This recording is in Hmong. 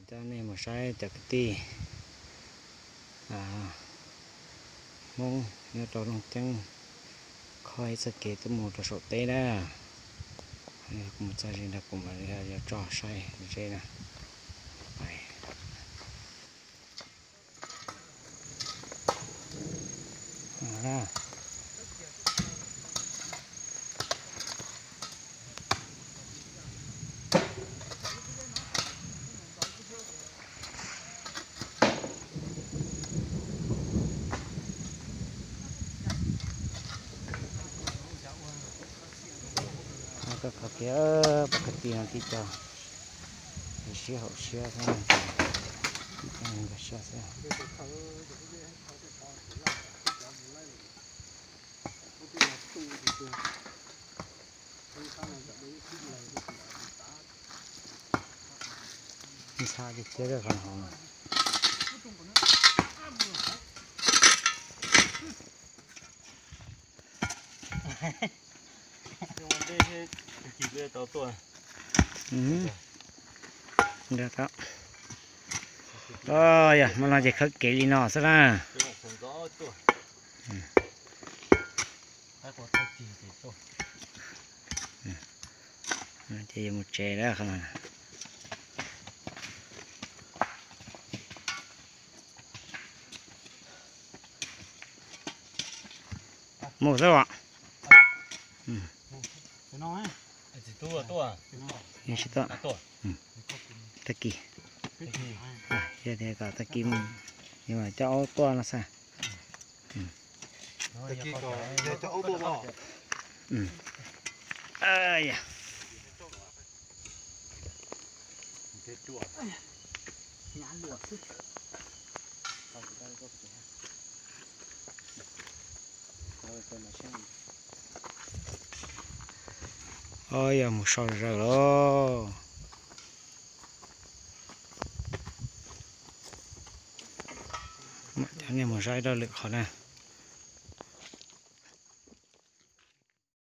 Coj nej mus saib cov kwv tij Hmoob nyob rau Looj Ceeb khob ib txoj kev tuaj mus rau saum teb na. Kuv mus txog ze nrog kuv mam li yuav tso saib zeb na. Koj kho kiag, pom koj tig no tib co, siab haum siab thiab, ib co nkag siab xwb. Ntxhab tiag tiag qhov no. Yog, muaj no ces khawb kev li no xwb na. Ces yuav mus tsev lawm. Mus xwb os. Tsis tuaj, tag kis, yog tias kom tag kis mus, yuav coj aub tuaj no xwb. Yog mus so zaws lawm. Mam coj nej mus saib dua lwm qhov na.